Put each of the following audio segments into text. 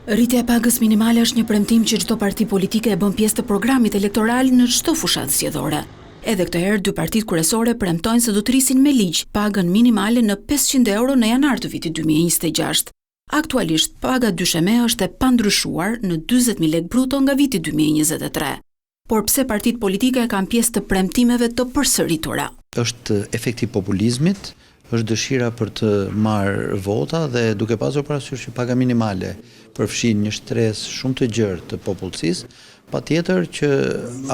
Rritja e pagës minimale është një premtim që çdo parti politike e bën pjesë të programit elektoral në çdo fushatë zgjedhore. Edhe këtë herë dy partitë kryesore premtojnë se do të rrisin me ligj pagën minimale në 500 euro në janar të vitit 2026. Aktualisht, paga dysheme është e pandryshuar në 40.000 lekë bruto nga viti 2023. Por pse partitë politike e kanë pjesë të premtimeve të përsëritura? Është efekti i populizmit, është dëshira për të marrë vota dhe duke pasur parasysh që paga minimale përfshin një shtresë shumë të gjerë të popullsisë, patjetër që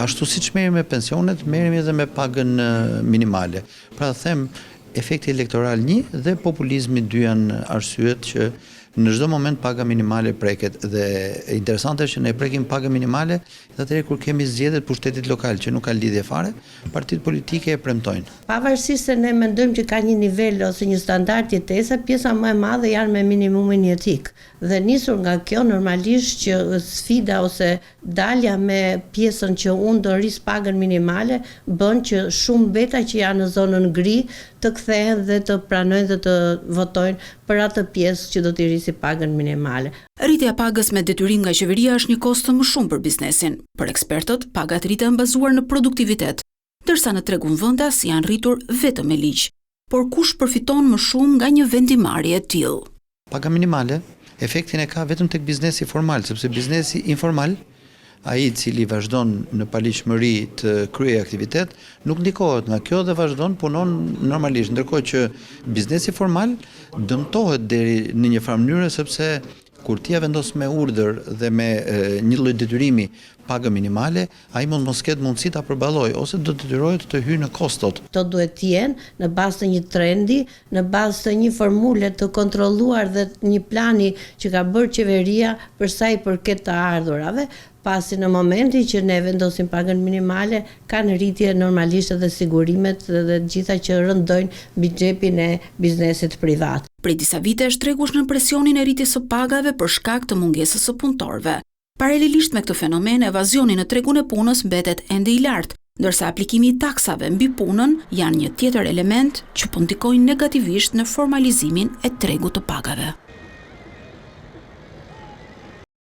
ashtu siç merremi me pensionet, merremi edhe me pagën minimale. Pra them, efekti elektoral një dhe populizmi dy janë arsyet që në çdo moment paga minimale preket dhe interesante është që ne prekim pagën minimale dhe atëherë kur kemi zgjedhjet pushtetit lokal që nuk ka lidhje fare, partitë politike e premtojnë. Pavarësisht se ne mendojmë që ka një nivel ose një standard jetese, pjesa më e madhe janë me minimumin jetik. Dhe nisur nga kjo normalisht që sfida ose dalja me pjesën që unë do rris pagën minimale bën që shumë veta që janë në zonën gri të kthehen dhe të pranojnë dhe të votojnë për atë pjesë që do t'i rrisi pagën minimale. Rritja e pagës me detyrim nga qeveria është një kosto më shumë për biznesin. Për ekspertët, pagat rriten bazuar në produktivitet, ndërsa në tregun vendas janë rritur vetëm me ligj. Por kush përfiton më shumë nga një vendimmarrje e tillë? Paga minimale efektin e ka vetëm tek biznesi formal, sepse biznesi informal, ai i cili vazhdon në paligjshmëri të kryejë aktivitet, nuk ndikohet nga kjo dhe vazhdon punon normalisht, ndërkohë që biznesi formal dëmtohet deri në një farë mënyre sepse kur ti ja vendos me urdhër dhe me një lloj detyrimi pagën minimale, ai mund mos ketë mundësi ta përballojë ose do të detyrohet të hyjë në kostot. Këto duhet të jenë në bazë të një trendi, në bazë të një formule të kontrolluar dhe një plani që ka bërë qeveria për sa i përket të ardhurave, pasi në momentin që ne vendosim pagën minimale, kanë rritje normalisht edhe sigurimet dhe të gjitha që rëndojnë mbi xhepin e biznesit privat. Prej disa vitesh tregu është nën presionin e rritjes së pagave për shkak të mungesës së punëtorëve. Paralelisht me këtë fenomen, evazioni në tregun e punës mbetet ende i lartë, ndërsa aplikimi i taksave mbi punën janë një tjetër element që po ndikojnë negativisht në formalizimin e tregut të pagave.